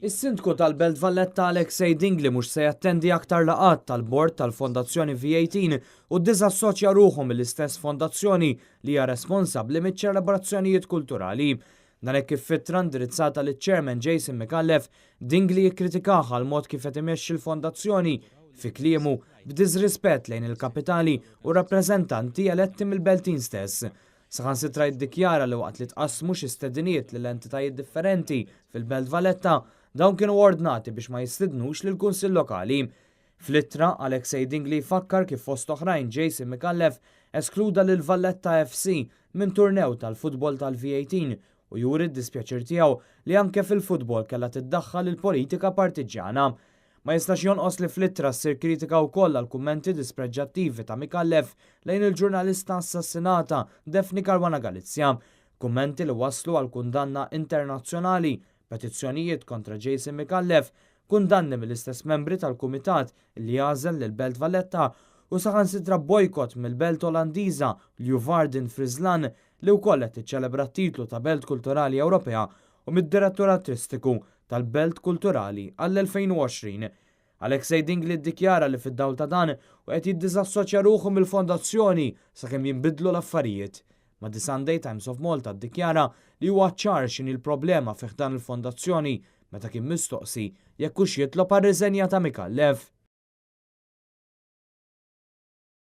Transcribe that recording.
Is-Sindku tal-Belt Valletta Alexei Dingli mhux se jattendi aktar laqgħat tal-Bord tal-Fondazzjoni V18 u ddiżassoċja ruħu mill-istess fondazzjoni li hija responsabbli miċ-ċelebrazzjonijiet kulturali. Dan hekk kif f'ittra indirizzata liċ-Chairman Jason Micallef, Dingli jikkritikah għall-mod kif qed imexxi l-fondazzjoni, fi kliemu, b'diżrispett lejn il-kapitali u rappreżentanti eletti mill-Beltin stess. Saħansitra jiddikjara li waqt li tqassmu xi stediniet lil entitajiet differenti fil-Belt Valletta, dawn kienu ordnati biex ma jistidnux lill-Kunsill Lokali. Fl-ittra, Alexei Dingli jfakkar kif fost oħrajn Jason Micallef eskluda lil Valletta FC minn turnew tal-futbol tal-V18 u juri d-dispjaċir tiegħu li anke fil-futbol kellha tiddaħħal il-politika partiġġjana. Ma jistax jonqos li fl-ittra ssir kritika wkoll għall-kummenti dispreġġattivi ta' Micallef lejn il-ġurnalista assassinata Daphne Caruana Galizia. Kummenti li wasslu għal kundanna internazzjonali, petizzjonijiet kontra Jason Micallef, kundanni mill-istess membri tal-kumitat li għażel lill-Belt Valletta u saħansitra bojkott mill-belt Olandiża Leeuwarden Friesland li wkoll qed tiċċelebra t-titlu ta' Belt Kulturali Ewropea u mid-Direttur Artistiku tal-Belt Kulturali għall-2020. Alexei Dingli ddikjara li fid-dawl ta' dan u qed jiddiżassoċja ruħu mill-fondazzjoni sakemm jinbidlu l-affarijiet. Ma' The Sunday Times of Malta ddikjara li huwa ċar x'inhi l-problema fi ħdan il-fondazzjoni meta kien mistoqsi jekk hux jitlob għar-riżenja ta' Micallef.